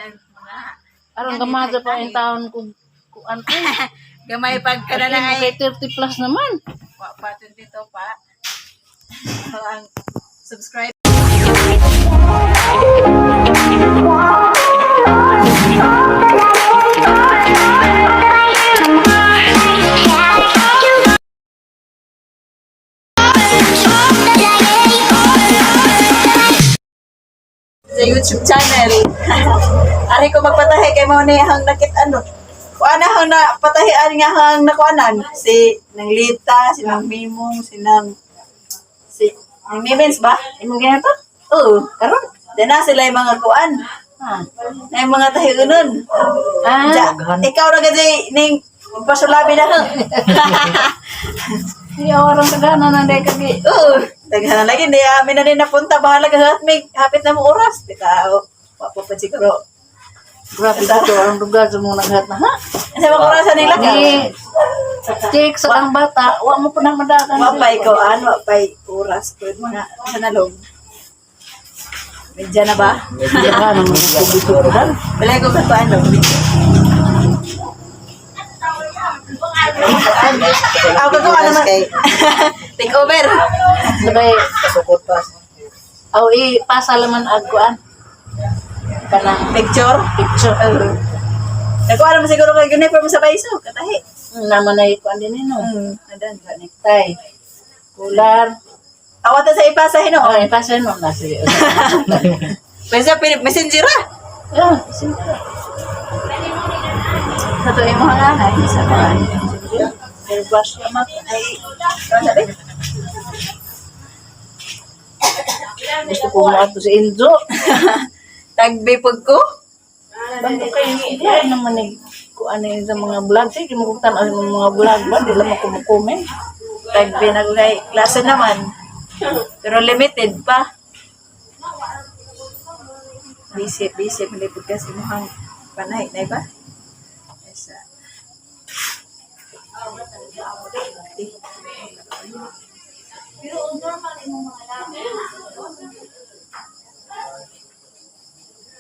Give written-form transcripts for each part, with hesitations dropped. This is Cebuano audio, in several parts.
Ang mga Aron gamaza pa in taon kung kuan ay. Gamay pag Kana kana na ay kay 30 plus naman. Wa pa 22 pa. Ang subscribe. Sa YouTube channel. Ari ko magpatahi kay mao ni hang nakit ano. Kuan na hang na patahian nga hang nakuanan si nang Lita, si nang Mimong, si nang si nang Mimens ba? Imong ginato? Oo, karon. Di na sila yung mga kuan. Ha. Na yung mga tahiunon. Ah, Ja, ikaw ra gadi ning pasulabi na hang. Di awarang kagana na day kagi. Oo, daghan na lagi di amin na din napunta bahala ka may hapit na mo oras. Bitaw. Wa pa pa siguro. Grabe dito ang lugar sa mga naghat na ha. Sa mga orasan nila ka. Ni check sa kang bata, wa mo pa nang madagan. Wa pa'y kuan, wa pa'y oras pud mga sa nalong. Medya na ba? Daghan ang mga tubig-tubigan. Wala ko ka kuan lo. Ako ko ano man. Take over. Sabay, Kasukot pa. aw ipasa laman ag kuan. Kanang Picture. Picture. Nagkuan naman siguro kay uniform sa baiso, katahi. Naman na kuan din no. Adan ba ni. Necktie. Kular. Awatan sa ipasa Oh, hinuon. ipasa no na sige. Basta messenger ah. Ah, sige. Sa to imo nga ay sa kuan. Airbrush naman. Ay, ano sabi? Gusto ko maato si Enzo. Tagbipog ko. Banto kayo ni ay naman ni kuan ni sa mga vlog. Sige mo kung tan-aw yung mga vlog ba di lang ako mo-comment. Tagbi na ko kay klase naman. Pero limited pa. Busy, busy. Malipod kasi mukhang panay na iba. Esa.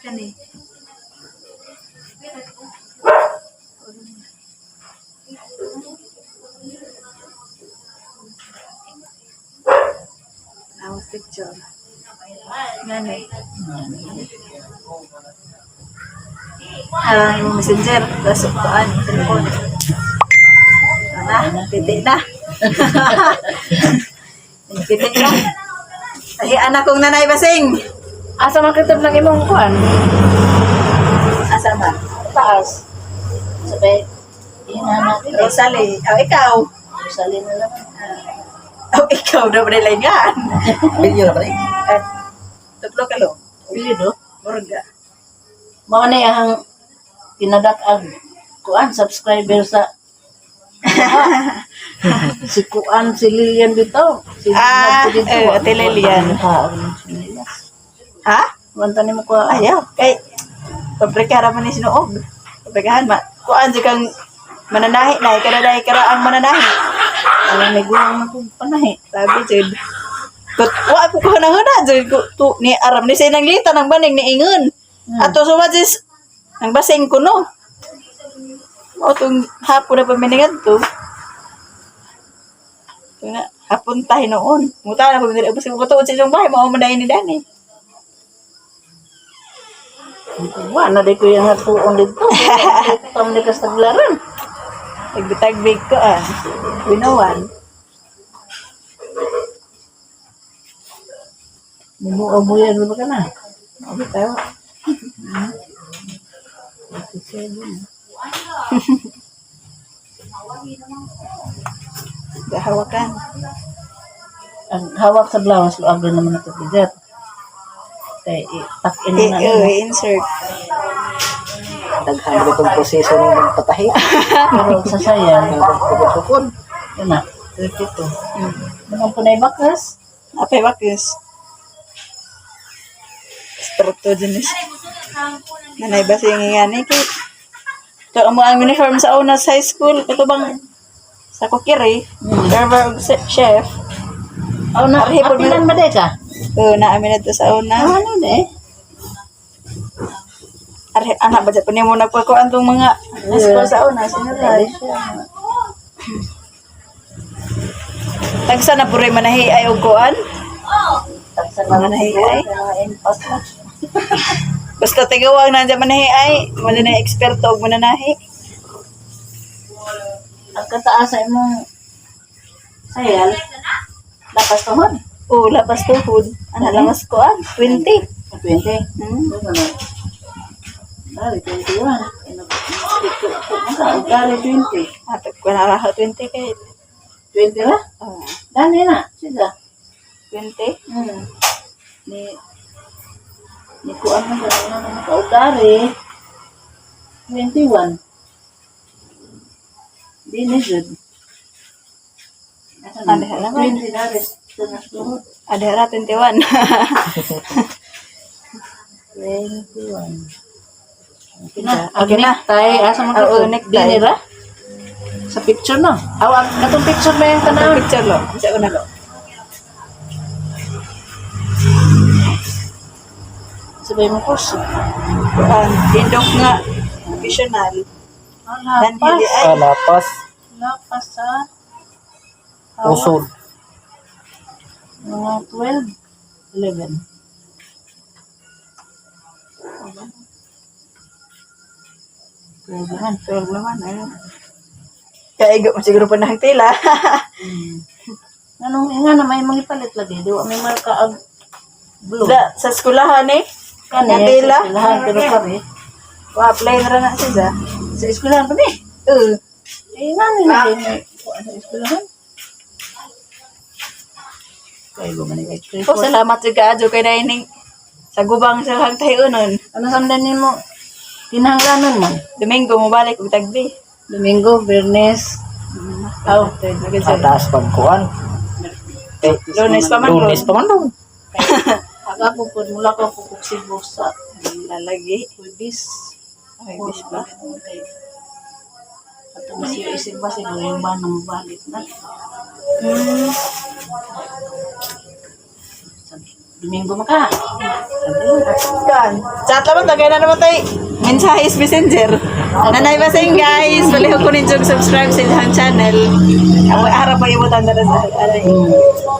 Kani. Our picture. Ngani. Arang imong messenger, tapos kuan, telepon. Ana, titi na. Titi na. Ay, anak kong nanay basing. Asa man kitab lang imong kuan? Asa ba? Taas. Sabay ina na Rosalie. Oh, ikaw. Rosalie na lang. Oh, ikaw na ba nila? Video na ba rin? Eh, Tutlo ka lo. Pili do. Murga. Mao na ang pinadak-ag kuan subscriber sa si kuan si Lilian bitaw. Si Ah, dito. eh, Ate Lilian. Ha, ang sinilas. Ha? Wanta ni mo kuha. Ayaw. Kay, pabrika raman ni sinuog. Pabrikahan ma. Kuan si kang mananahi na. Ikaw na dahil kara ang mananahi. Alam may gulang na kong panahi. Sabi, Jud. Kut, wa ko ko na huna, Jud. Ko, tu, ni aram ni say nang lita nang baning ni ingon. Ato sumajis nang basing ko no. Mao tong hapon na paminingan to. Ito na, hapon tayo noon. Muta na pag basing ko tuod sa isang bahay, mao man dahil ni Dani. Wa na di ko yung hatuon dito. Tam ni kas taglaran. Tagbi-tagbig ko ah. Binawan. Mubuya ba ka na? Mao bitaw. Gahawakan. Ang hawak sa blouse, luag rin naman ito bigat. Kay i-tuck in na Eh, na. oh, insert. Daghan ba itong proseso ng magpatahi? Pero sa sayan, Sukod. yun na, 32. Naman po na ibakas. Apay bakus. Esperto dyan is. Nanay ba siya nga kay? Ito ang mga uniform sa una sa high school. Ito bang sa kukiri, server ug chef. Oh, na, Arhi, pag- apilan ba di ka? Oo, naamin na to sa una. Ah, ano na eh? Are, anak ba pa nimo nagpakuan tong mga school sa una, sinulay. Tagsa na puro manahi ay og kuan. Tagsa na Manahi ay. Mga impas na. Basta tigawang nandiyan manahi ay, wala na eksperto og mananahi. Ang kataas sa imong sayal, lapas tuhod. Oh, lapas tuhod. Ana lamas kuan, 20. 20. Hmm. Dari 21. Dari 20. Ato ko na raha 20 kay. 20 ra? Oh, Dali na. Sige. 20. Ni ni kuan man sa na mga kautari. 21. Di ni jud. Asa na? Ano, alam mo? 20 dari sa tuhod. Ada ra 21. 21. Okay na. Okay na. Necktie. Asa man Oo, ka? necktie. Dini ra? Sa picture no? Aw, ang katong picture na yung Ang tanaw. picture lo. Sa una lo. Sabay mo kurso. Kuan, tindog nga professional. Ah, Dan lapas. hindi ay. Ah, lapas. Lapas sa Pusod. mga 12, 11. Naman. 12 naman, ayun. Kaigo mo siguro pa ng tila. Anong nga na may mga palit lagi, di wa may marka og blue. Da, sa eskulahan eh. Kani, nga tila. sa eskwelahan, pero kami Wa apply na ra na siya. sa eskwelahan pa ni. Eh, Eh nga ni lagi may kuan sa eskwelahan. Kay go man ay oh, salamat jud kaadyo kay naining sa gubang sa hang tayo nun. Ano samdan nimo? Kinahanglanon man. Domingo mo balik og tagbi. Domingo, Biyernes, Aw, Sa taas pagkuan. Eh, Lunes pa man Lunes pa man dong. Aga ko po, mula ko po kung Cebu sa Lalagi. Huwebes. Ay, bis ba? At ang siya isip ba siguro yung ba nang balik na. Sabi, Domingo maka. Kan. Chat naman tagay na naman tayo. Mensahe is messenger. Nanay basing guys, palihog ko ninyo subscribe sa ilang channel. Ako harap pa ibutan na sa alay.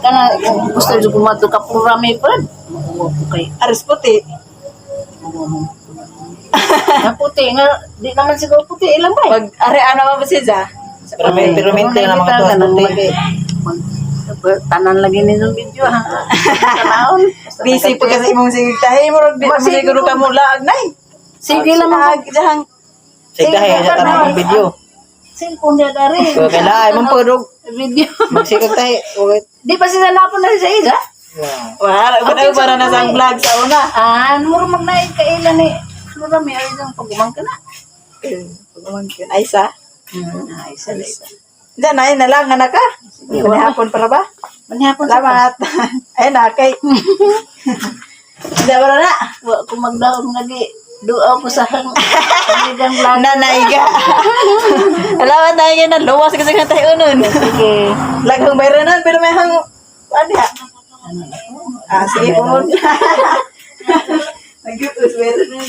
Kana kung gusto jud kumadto ka purami pa. Makuha ko kay Aris puti. Na puti nga di naman siguro puti ilang ba? Pag are ano ba siya? Pero mente na mga tuwas puti. Tanan lagi ninyo video ha. Tanawon. Busy pa kasi imong sige tahi mo rog di mo Sige siguro ka mo laag nay. Sige lang mga Ag dihang Sige dahil sa tanang video. cellphone dia dari. So, kailangan man po dog. Video. Magsikag tayo. Okay. Di pa sila lapon na sa isa? Yeah. wala okay, para na sa vlog sa una. Ah, muro magnaig kaila ni. Muro may ari dang pagumang ka na. Eh, pagumangkin. Ay sa. Ay, isa na isa. Diyan ay nalang anak ka. Sige, wala. Manihapon para ba? Manihapon sa Salamat. Ay na kay. Hindi wala na. Wa ko magdaom lagi. Duaw ko sa hang. Pamigang vlog. Nanaiga. Salamat na yan na luwas kasi nga tayo nun. Sige. Laghang bayran nun, pero may hang ano ya? Ah, sige po. Nag-utos bayran nun.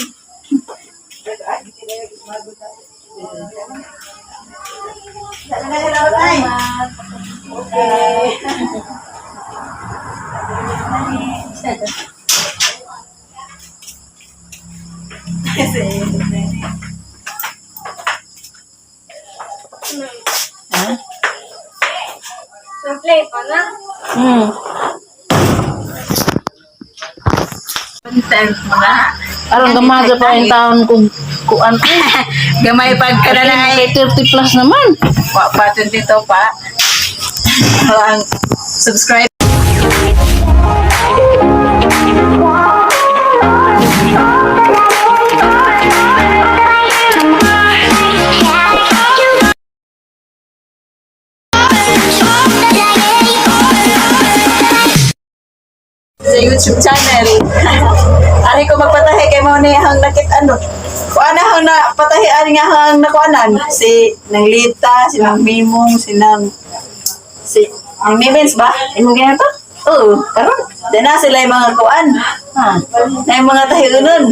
Okay. Ha? Play pa na. Content mo na. Aron gamaga pa yung taon kung kuan. Gamay pag ka na na Kay 30 plus naman. Wa pa 22 pa. Ang subscribe sa YouTube channel. Ari ko magpatahi kay mo ni hang nakit ano. Kuan na hang na patahi ani nga hang nakuanan si nang Lita, si nang Mimong, si nang si nang Mimens ba? Imong gina to? Oo. Karon? Di na sila yung mga kuan. Ha. Na yung mga tahiunon.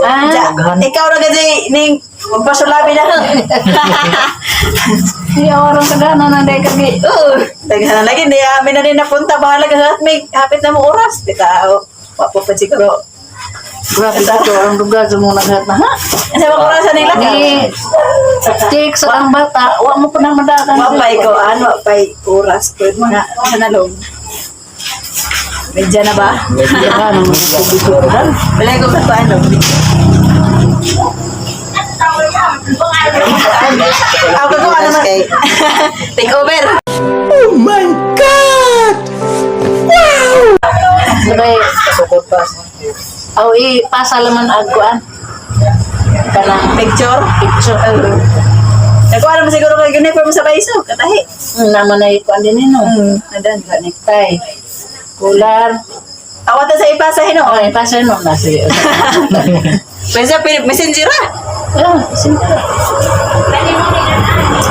Ah, Ja, ikaw na kasi ning magpasulabi na. Di orang kagana na dai kagi. Oo. Daghan na lagi di amin na din napunta bahala ka sa may hapit na mo oras. Di tao. Wa pa pa siguro. Grabe dito ang lugar sa mga naghat na ha. Sa mga oras nila ka. Ni check sa ang bata, wa mo pa na madakan. Wa pa ikaw an, wa pa oras ko mga sa nalong. Medya na ba? Daghan ang mga. Wala ko ka ano. Ako ko ano man. Take over. Sabay, Kasukot pa. aw i pasa laman ag kuan. Kanang Picture. Picture. Nagkuha naman siguro kay uniform sa baiso, katahi. Naman na kuan din no. Andan ba ni? Necktie. Kular. Awatan sa ipasa hino. Okay, pasa no na sige. Pwede messenger ah. Ah, sige.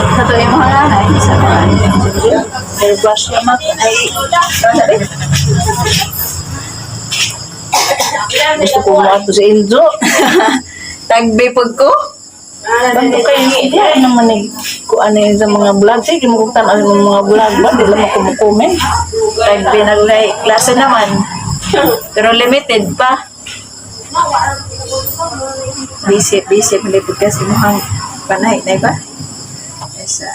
Sa to yung mga ay sa mga. Airbrush naman. Ay, sabi? Gusto ko mo si Enzo. Tagbipag ko. Banto kayo ni ay naman ni kuan ni sa mga vlog. Sige mo kung tan-aw yung mga vlog ba di lang ako mo-comment. Tagbi naglay klase naman. Pero limited pa. Busy, busy. Malipod kasi mukhang panay na iba. Esa.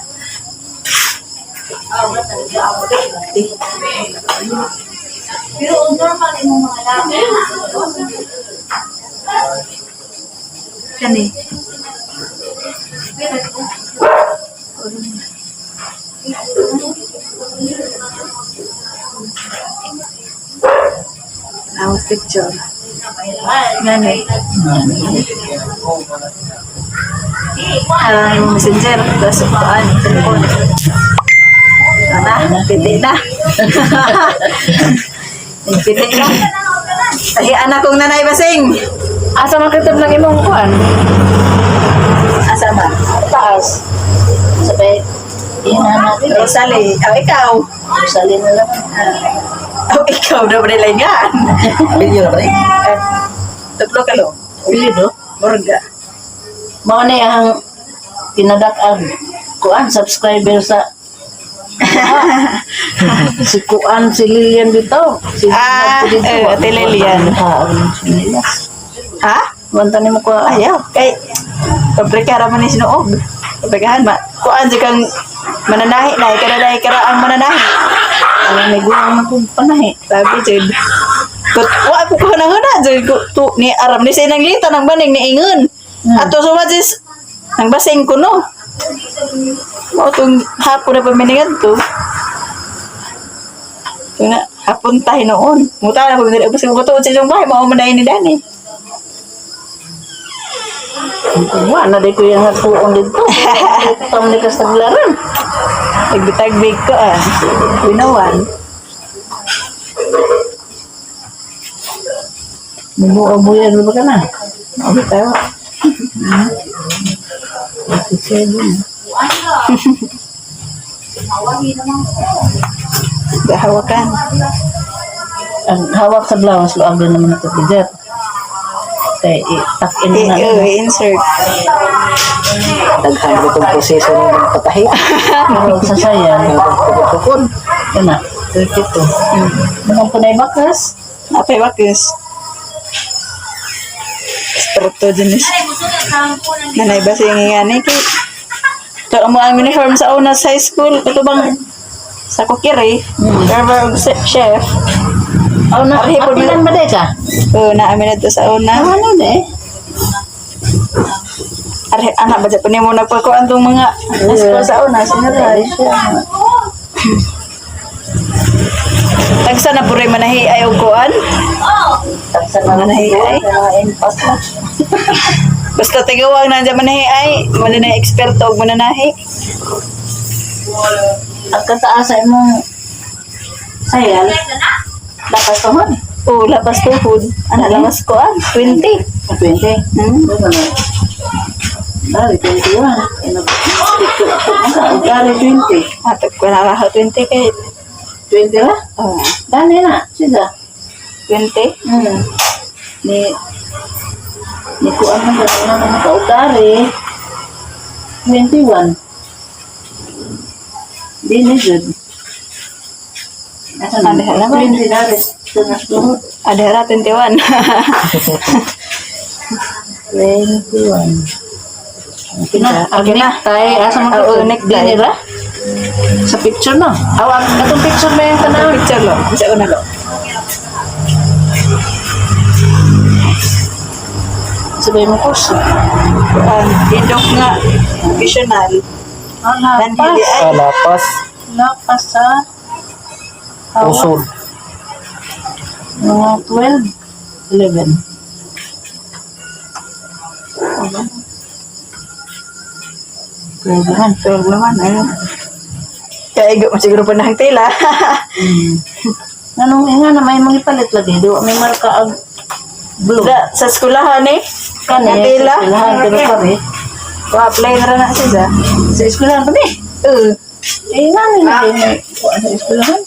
Pero normal imong mga labi. Kani. Now picture. Ngani. Ang messenger, tapos paan, telepon. Ana, piti na. Piti na. Ay, anak kong nanay basing. Asa man kitab lang imong kuan? Asa ba? Taas. Sabay ina natin. Rosalie, oh, ikaw. Rosalie na lang. Oh, ikaw na ba nila yan? Video na ba eh? Tatlo ka lo. Pili do. Morga. Mao ni ang kinadak-an kuan subscriber sa si kuan si Lilian dito. Si Ah, dito. eh, Ate Lilian. Ha, si Lilian. Ha? Wanta ni mo ko. Ayaw. Kay, pabrika raman ni sinuog. Pabrikahan ba? Kuan si kang mananahi na. Ikaw na dahil kara ang mananahi. Alam may gulang na kong panahi. Sabi, Jud. Kut, wa ko ko na na, Jud. Ko, tu, ni aram ni sa inang lita ng baning ni ingon. Ato sumajis, nang basing ko no. Mao tong hapon na paminingan to. Ito na, hapon tayo noon. Muta na pag nila, ko tuod sa isang bahay, mao man ni Dani. Wa na di ko yung hatuon dito. Tam ni kastaglaran. Tagbitagbig ko ah. Winawan. Mubuo-buyan ba ka na? Mao bitaw. 87. Gahawakan. Ang hawak sa blouse, luag din naman ito bigat. Kay i-tuck in na. I-insert. Daghan ko itong proseso ng magpatahi. Pero sa sayan, Tukon. yun na, 32. Naman po na bakas. Napay bakus. Eksperto dyan is. Nanay ba siya nga ni kay Ito mo ang uniform sa una sa high school. Ito bang sa kukiri, server ug chef. Aw na, Ari, po apilan ba day ka? Oo, naamin na to sa una. Ano na eh? Ari, anak ba dyan mo nagpakuan tong mga high school sa una. Sinara. Tagsa na po rin manahi ay og kuan. Tagsa na Manahi ay. Impas na. Basta tigawang nandiyan manahi ay, wala na eksperto og mananahi. Ang kataas sa imong sayal, lakas tuhod. Oo, lapas tuhod. Ana, lapas ko ah, 20. 20. Hmm? Dari 21. Dari 20. Ato ko na raho 20 kay 20 ra? Oh, Dali na, sila. 20? Ni ni kuan man na na makautari. 21. Di ni jud. Asa na? Ano, alam mo? 20 na rin. Ito na tuhod. Ada ra 21. 21. Okay na. Okay na. Necktie. Asa man Oo, ko? necktie. Di ni ra? Sa picture no? Aw, ang atong picture na yung tanaw. Picture lo. Sa una lo. Sabay mo kurso. Kuan, indok nga professional. Ang Nanhili lapas. ay. Ah, lapas. Lapas sa Usod. Mga 12, 11. Twelve naman. 12 naman ayun. Kaya igo mo siguro pa na ang tela. Anong nga na may mga ipalit lagi. Di wa may marka ang blue. Sa eskwelahan eh. Kani, Nga tela. sa eskwelahan, pero kami. Wa-apply na ra na siya. Sa eskwelahan kami. Oo. Eh, nga ni na may kuha sa eskwelahan.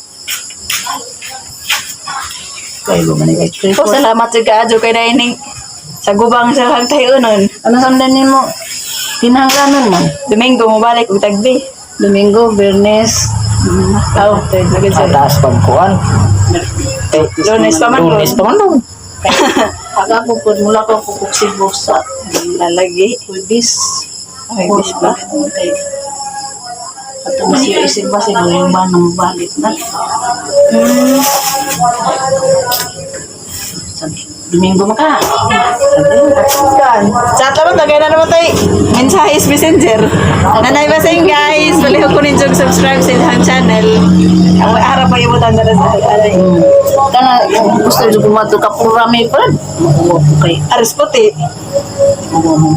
Kaya ba man ay Oh, salamat jud kaadyo kay naining sa gubang sa lang tayo nun. Ano sa mo? Kinahanglanon mo. Domingo mo balik og tagbi. Domingo, Bernes, Aw, lagi Sa sa taas pagkuan. Lunes pa man. Lunes pa man dong. Aga ko po, mula ko po kung Cebu sa Lalagi. Huwebes. Ay, bis ba? Okay. At ang siya isip ba, siguro yung ba nang balik na. Sabi, Domingo maka. Kan. Chat naman, tagay na naman tayo. Mensahe is messenger. Nanay basing guys. Palihog ko ninyong subscribe sa ilang channel. Ang harap pa ibutan na sa alay. Kana, kung gusto nyo kumato ka, purami pa. Makuha po kay. Aris puti. Makuha mo.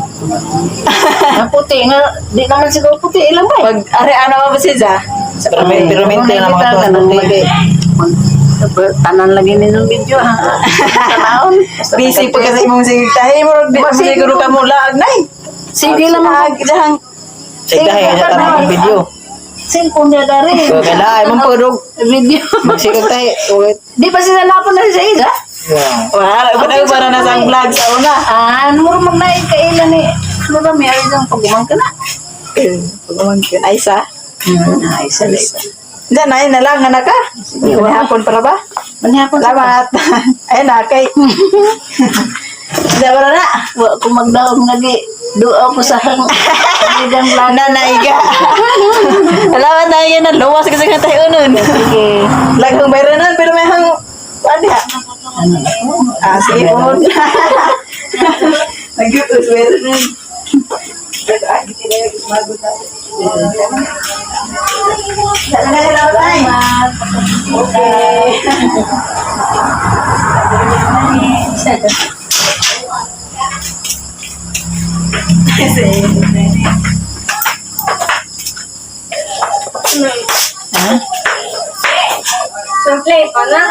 Ang puti nga, di naman siguro puti, ilan ba eh? Pag ari ano ba siya? Pero may pero may na mga Mga Tanan lagi ninyong video ha. Tanawon. Busy pa kasi imong sige tahi mo di mo siguro ka mo laag nay. Sige lang mga Ag dahang Sige dahil sa tanang video. cellphone niya dari. So kailangan mong purog. Video. Magsigag tayo. Ulit. Di pa sila lapon na sa isa? Yeah. wala ko na para na sa vlog sa una. Ah, mura magnaig kailan ni. Mura may ari kang pagumang ka na. Eh, Pagumangkin ay sa. Ay, isa na isa. Diyan ay nalang anak ka. Sige, wala. Hapon para ba? Manihapon sa Salamat. Ayun na kay. Diyan wala na. Wa ko magdaong lagi. Duaw ko sa hang. Kaibigan lang. Nanaiga. Salamat na yan na luwas kasi nga tayo nun. Sige. Laghang bayran nun pero may hang ano ya? Ano na po? Ah, sige po. Nagyutos bayran nun. Okay. Simple pa na.